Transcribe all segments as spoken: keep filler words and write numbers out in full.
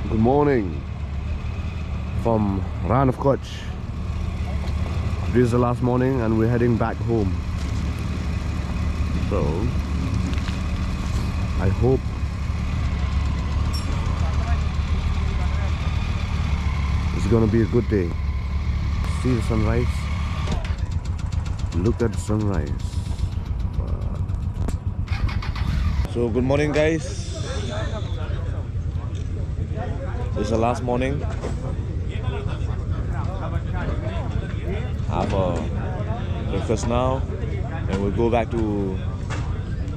Good morning from Rann of Kutch. This is the last morning and we're heading back home. So, I hope it's gonna be a good day. See the sunrise. Look at the sunrise. Wow. So, good morning, guys. This is the last morning. Have a breakfast now, and we'll go back to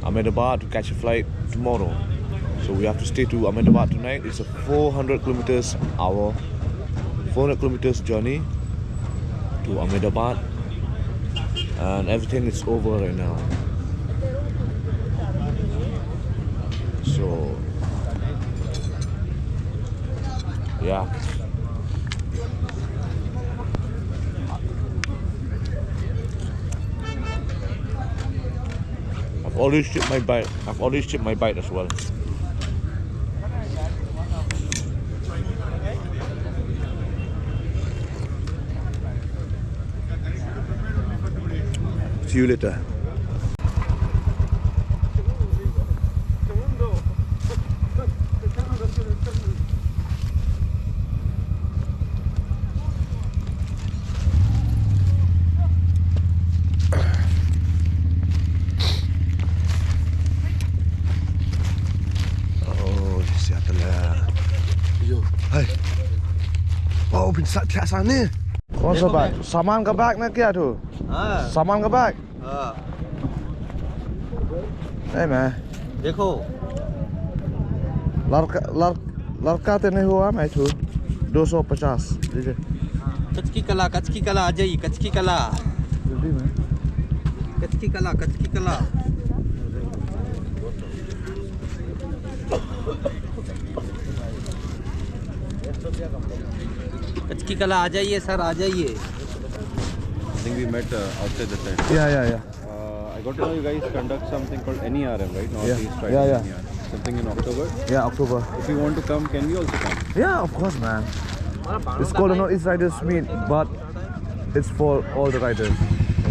Ahmedabad to catch a flight tomorrow. So we have to stay to Ahmedabad tonight. It's a four hundred kilometers hour, four hundred kilometers journey to Ahmedabad, and everything is over right now. So, yeah. I've already shipped my bike. I've already shipped my bike as well. See you later. Oh, siapa lah? Yo. Hai. Oh, bin sat thiah sani. Kau sabar. Saman ka bag na kya tu? हाँ। Saman ka bag. हाँ। Hey, man. देखो। लड़का, लड़-, लड़का तो नहीं हुआ, मैं तू। दो सौ पचास दीजिए। कच्ची कला, कच्ची कला आ जाइए, कच्ची कला। जल्दी में। कच्ची कला, कच्ची कला। कच्ची कला आ जाइए सर, आ जाइए। I think we met, uh, outside the tent. Yeah, yeah, yeah. Uh, I got to know you guys conduct something called N E R M, right? Yeah. Northeast Riding Yeah, yeah. N E R M. Something in October. Yeah, October. If you want to come, can we also come? Yeah, of course, man. It's called a Northeast Riders Meet, but it's for all the riders.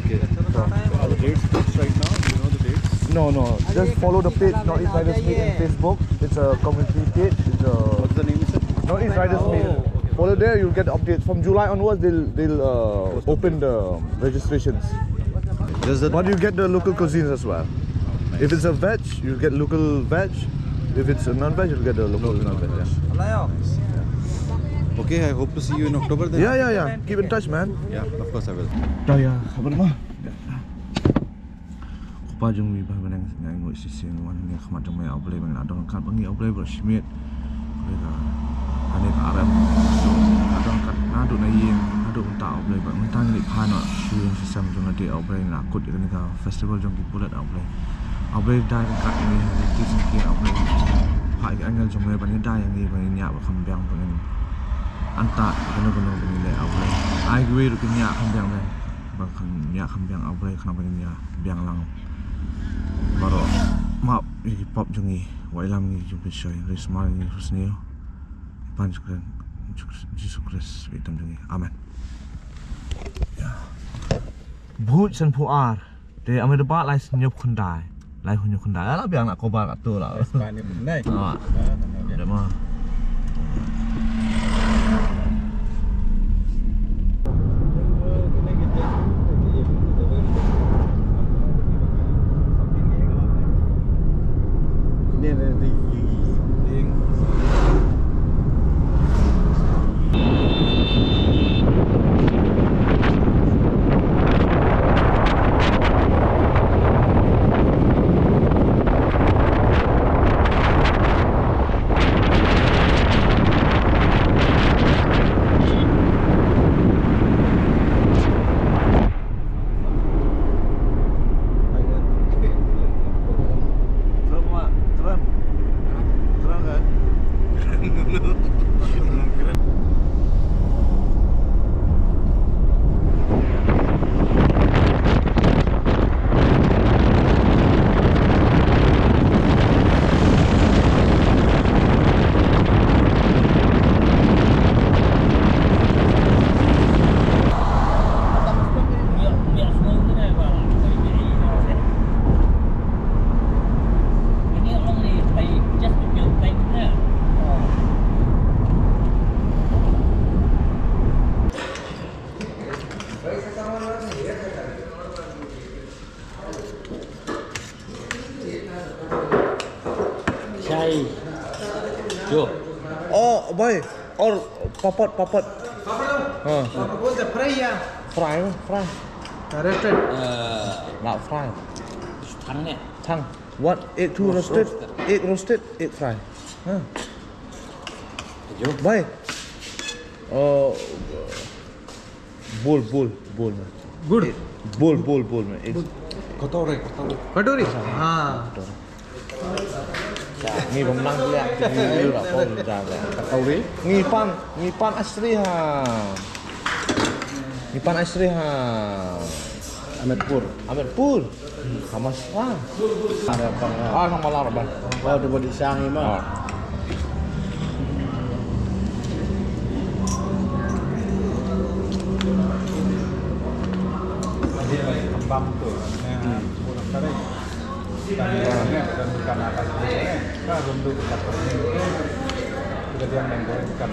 Okay. So, are the dates fixed right now? Do you know the dates? No, no. Just follow the page Northeast Riders Meet in Facebook. It's a community page. It's a What's the name, you said? Northeast Riders Meet. Oh, okay. Follow there, you'll get updates. From July onwards, they'll they'll uh, Post open updates. The registrations. Does that But you get the local cuisines as well. Nice. If it's a veg, you get local veg. If it's a non-veg, you'll get the local non-veg. Yeah. Okay, I hope to see you in October then. Yeah, yeah, yeah. Keep in touch, man. Yeah, of course I will. Dah ya, khabar mah. Kpa jong ngi ba, ba nang ngai ngoi shisien wan ngi khmat jong me, ah Blei, ba ngi la don kat ba ngi, ah Blei, ba shimit. Kane ka, kane ka arem. Ka don kat naduh na ïing, naduh mynta, ah Blei, ba mynta ngi leit phai noh sha ïing sha sem jong lade, ah Blei, ngi la kut ïa kane ka festival jong ki pulit, ah Blei. Ah Blei, dei ryngkat ngi, ngi ki sngewthuh, ah Blei. Phah ïa ki angel jong me ban ïada ïa ngi, ban ïa ngi ba kham biang, ban ïa ngi anta kano kano ban ïa leh, ah Blei. Ai kiwei ruh kin ïa kham biang, Blei. Ba kan ïa kham biang, ah Blei, khnang ba ngin ïa biang lang baroh. Map ïa ki pop jong ngi, wat ïalam ïa ngi jingpynshoi, ri sumar ïa ngi, husniew. Pan jong Jisu Khrist, Jisu Khrist, ïa ka kyrteng jong ngi. Amen. Buh san phew ar. Te Ahmedabad lai hynñiew khyndai. Lai hynñiew khyndai. Ala biang na cover katto la. Spani pun nai. Ah. Ah, dei ma. Jo. Oh, bhai. Or papad, papad. Ha. Papad बोलते fry या? Fry, fry. Roasted. Not fry. Thang ne. Thang. What? Egg two roasted. Egg roasted, egg fry. Ha. Jo. Bhai. Oh. Bowl, bowl, bowl. Good. Eh, bowl, bowl, bowl. Kotore, kotore. Kotore? Ha. Ngi bym nang liak, ngi liak, bym nang liak. Kotore? Ngi pan, ngi pan asri ha. Ngi pan asri ha. Ahmedpur. Ahmedpur. Hamas. Ah, sama lah, Bang. Oh, tu buat di Siang ni, Bang. Ah. Kembang tu. Hmm. Bukan atas ni, kan rindu kita pergi. Kita diam dan goreng ikan.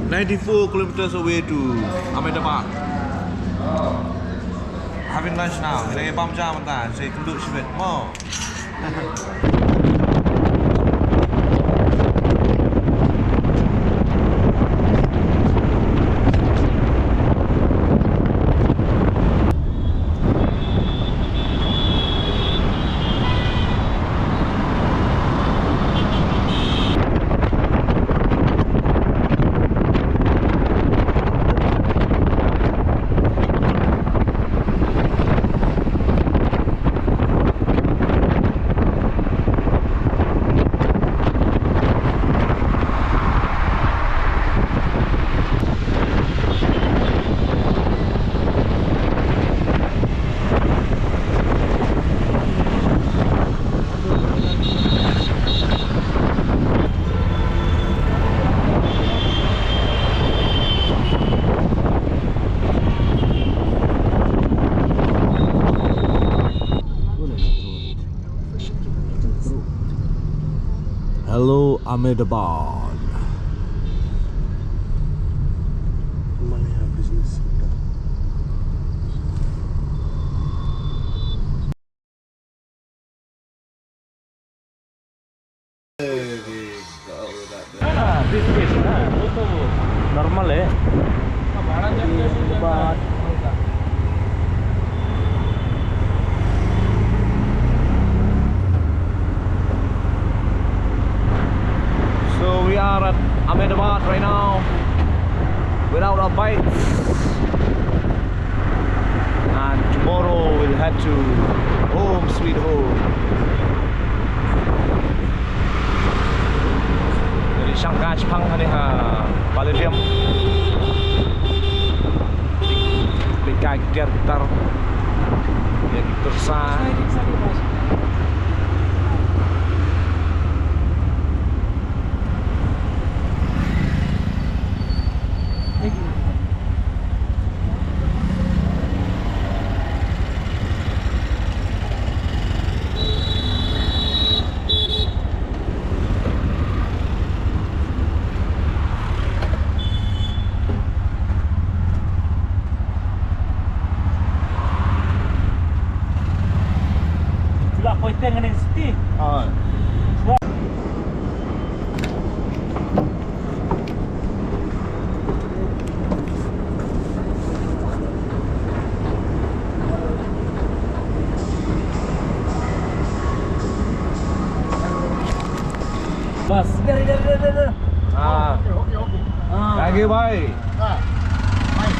Ninety-four kilometers away to Ahmedabad. Having lunch now. Ngi bam ja mynta, sa kynduh shibit mo. Hello, Ahmedabad. Ah, this is, ah, itu normal, eh. So we are at Ahmedabad right now without our bikes. And tomorrow we'll head to home sweet home. Ngi dang shong ka shipang hangne ha Palladium. Peit ka ki tiar ki tar. Ïa ki pyrsa. Sila poiteng ngan city. Ah. Bas. Dari, dari, dari, dari. Ah. Okey, okey, okey. Ah. Lagi, bhai. Ah. Bhai.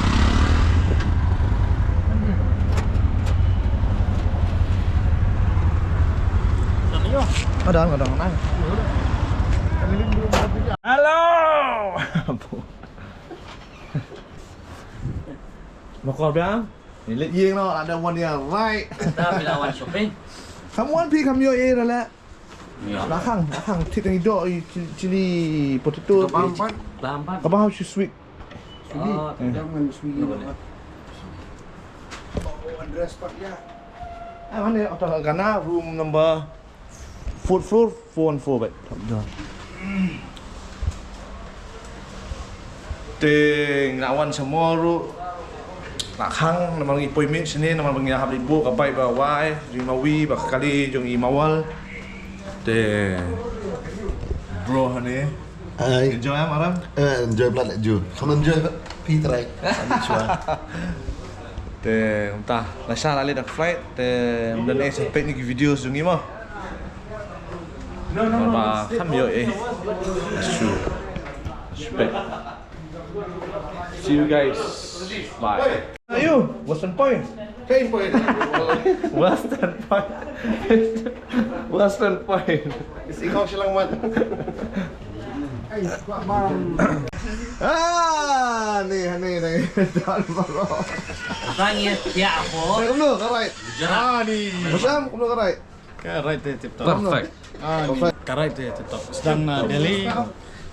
Ada, ada, ada. Hello. Makor biang. Ni leh ïing noh, ada wan ïa right. Dah bila wan shopping. Kamu wan pi kamu ïoh ïa leh. Ïa. Lahang, lahang tit ngi doh i chi-, chili potato. Ka bam pat. Bam pat. Ka bam shu sweet. Sweet. Oh, eh. Jangan sweet. Boleh. Oh, address pat ïa. Ah, mana otak kana room number Fourth floor, four one four bad. Top door. Te ngi la wan sha mall ruh. Lah khang namar ngi poi miet shane namar ba ngi la hap leit buh ka bike ba wai jong i Mawi bad ka kali jong i Mawal. Te bro hangne. Ai. Enjoy em Aram? Eh, enjoy palat ju. Kham enjoy pat phi trai. Ani chwa. Te mynta la shah la leit da ka flight te mynta ne sa peit ïa ki videos jong ngi mo. Ba kham ïoh eh. Shu. Respect. See you guys. Bye. Ayo, Western Point. Kain Point. Western Point. Western Point. Isi kau silang mat. Ah, ni, ni, ni. Tuan Baro. Tang ya, ya apa? Saya kumno, karai. Jerak. Ah, ni. Macam kumno karai. Ka ride te tip top. Perfect. Ah, ka ride te tip top. Sdang na Delhi.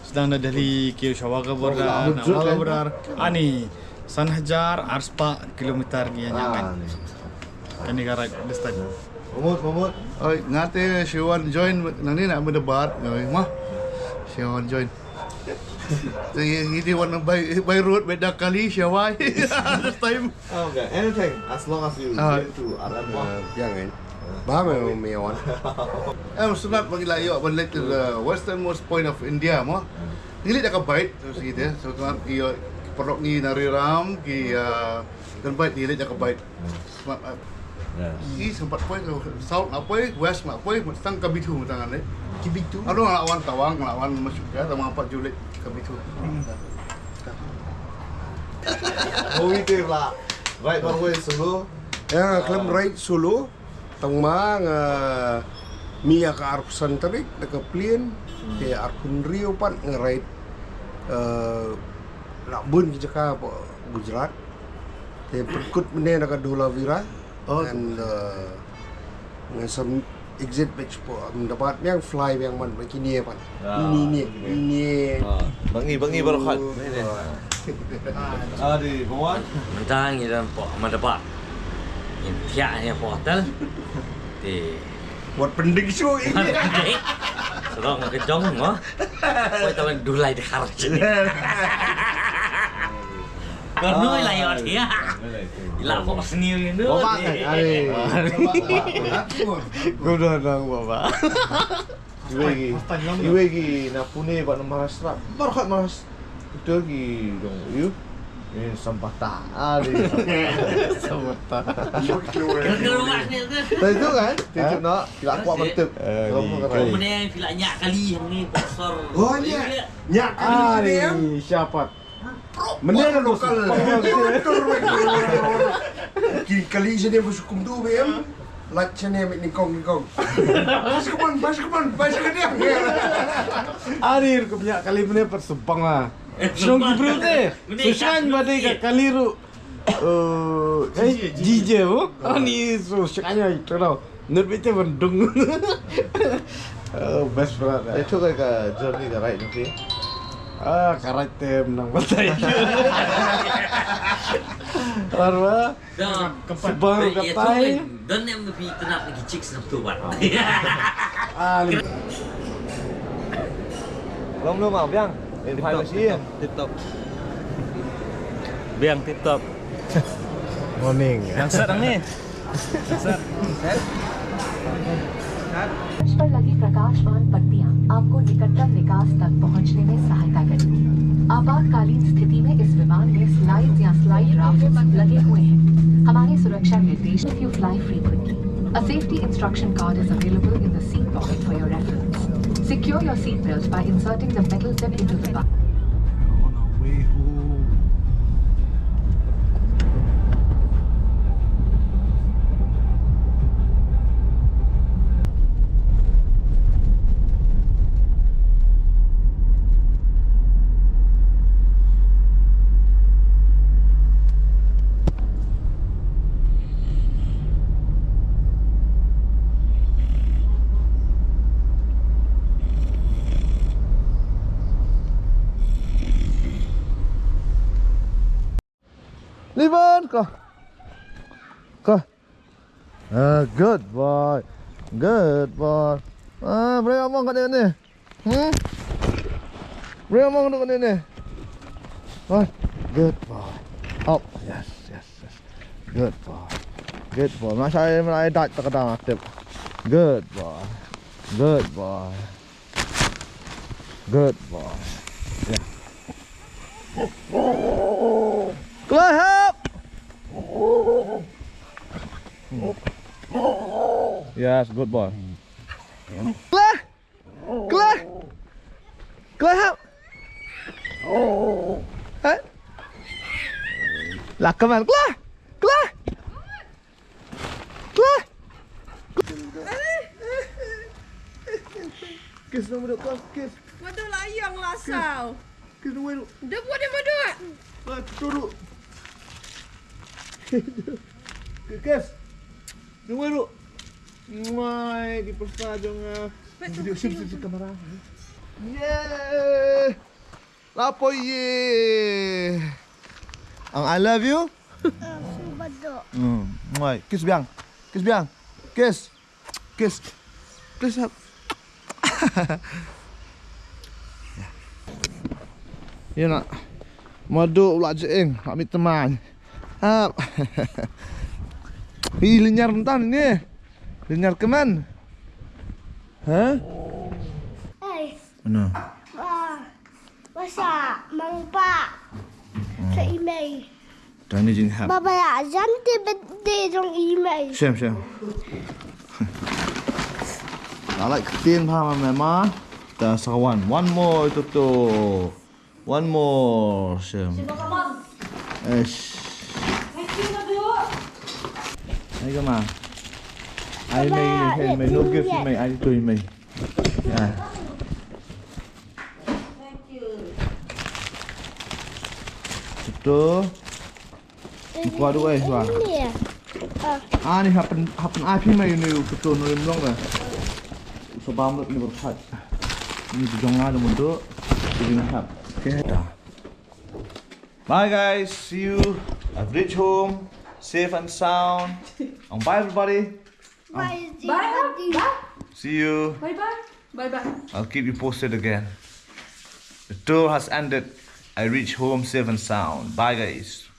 Sdang na Delhi ki sha Wagah border, na Wagah border. Ani san hajar arspah kilometer ngi ïa ngan. Kane ka ride this time. Mamut, mamut. Oi, nga te shu wan join nangne na Ahmedabad, oi, ma. Shu wan join. Te ngi te wan by, by road, by da kali, shu wai. This time. Okay, anything as long as you get to Arab. Biang kan. Ba me me wan. Em, sngewtynnat ba ngi la ïoh ban leit to the westernmost point of India mo. Ngi leit da ka bike, so si te. Sngewtynnat ki ïoh ki paralok ngi na Riram ki, ah, kan bike ngi leit da ka bike. Sngewtynnat. East nga pat poi, south nga poi, west nga poi, tang ka K B two tang leit. K B two. Ado nga la wan Tawang, nga la wan Mashukka, tang nga pat ju leit ka B two. Oi te ba. Ride baroh solo. Ïa, khlem ride solo. Tang ma nga mih ïa ka arphew san tarik da ka plane. Te arphew hynriew pat nga ride, eh, la bun ki jaka hapoh Gujarat. Te pynkut mynne da ka Dholavira. And, eh, nga sa exit bad shapoh Ahmedabad biang, fly biang man bad kine pat. Ini, ini, ini. Ba ngi, ba ngi baroh khat. Adi, bawang. Mynta ngi don hapoh Ahmedabad. Ngi thiah ïa hapoh hotel. Te wat pending shu. Sero nga ka jong mo. Oi, tawan dulai de har. Kano la ïoh dia. Ila pok seni gitu. Bapak kan? Ari. Gua udah dong bapak. Iwe gi, iwe gi na Pune ba na Maharashtra. Baroh khat Maharashtra. Itu gi dong yu. Ini sempata. Ari. Sempata. Tapi itu kan, itu no, kila kuat betul. Kamu keren. Kemudian pila nyak kali yang ni bosor. Oh, nyak. Nyak kali ni. Siapa? Mending lokal. Tur, tur, tur. Ki kali sini ba shu kumtu ba em. Lait sini mih nyngkong, nyngkong. Pas ke pun, pas ke pun, pas ke dia. Ari ruh ka bnai kali mane pat shu bang ah. Shnong ki briew te. Shu shngaiñ ba dei ka kali ruh. Eh, jije mo? Ani shu shngaiñ ai tang. Nar beit te ban dung. Oh, best brother. Ito ka, ka journey ka ride ngi. Ah, ka ride te mynta batai. Arwa. Sebar ka tai. Don em phi tnat ki chicks na tu bat. Ah, long lo ma biang. Tip top. Biang tip top. Morning. Yang set ni. फर्श पर लगी प्रकाशमान पट्टियां आपको निकटतम निकास तक पहुंचने में सहायता करेंगी। आपातकालीन स्थिति में इस विमान में स्लाइड्स या स्लाइड राफ्ट्स लगे हुए हैं। हमारे सुरक्षा निर्देश। If you fly frequently, a safety instruction card is available in the seat pocket for your reference. Secure your seat belt by inserting the metal zip into the bag. On our way home. Liban, ko. Ko. Ah, good boy. Good boy. Ah, beri omong kat dia ni. Hmm? Beri omong kat dia ni. Ah, good boy. Up. Yes, yes, yes. Good boy. Good boy. Masa mana ai dat tak dah tip. Good boy. Good boy. Good boy. Yeah. Clap. Yes, good boy. Clap. Kla! Kla hap! Ha? Lah, come on, Kla! Kla! Kla! Kiss, nombor dua, Kiss. Madu lah yang lah saw. Kiss, nombor dua. Dia buat dia madu. Ah, turun. Kiss. Nombor dua. Mwah, di persa jong, ah, video, sini, sini, kamera. Yeay. Lapo ye. Ang I love you. Suba do. Hmm. Mwah. Kiss biang. Kiss biang. Kiss. Kiss. Kiss up. Ïa na. Madu u la jing, la mih tmaiñ. Hap. Hi, lynñiar mynta ne. Lynñiar kmen. Ha? Ei. Ano? Ba. Ba sa mang pa. Hmm. Sa i mei. Tang ni jing hap. Ba ba ïa jan te birthday jong i mei. Shem, shem. I like thin pa ma ma. Ta sa one. One more itu tu. One more, Shem. Shem, come on. Eish. Thank you, Nadu. Ai ka ma. Ai mei, ai mei, no gift mei, ai tu mei. Ya. Thank you. Betul. Buka dua, eh, suah. Ini ya. Ah. Ah, ni happen, happen api mai ni betul ni long dah. Usah bambat ni berkat. Ni jong ada muda. Ini hap. Okay, dah. Bye guys, see you. I've reached home, safe and sound. And bye everybody. Bye. Bye. Bye. See you. Bye bye. Bye bye. I'll keep you posted again. The tour has ended. I reach home safe and sound. Bye guys.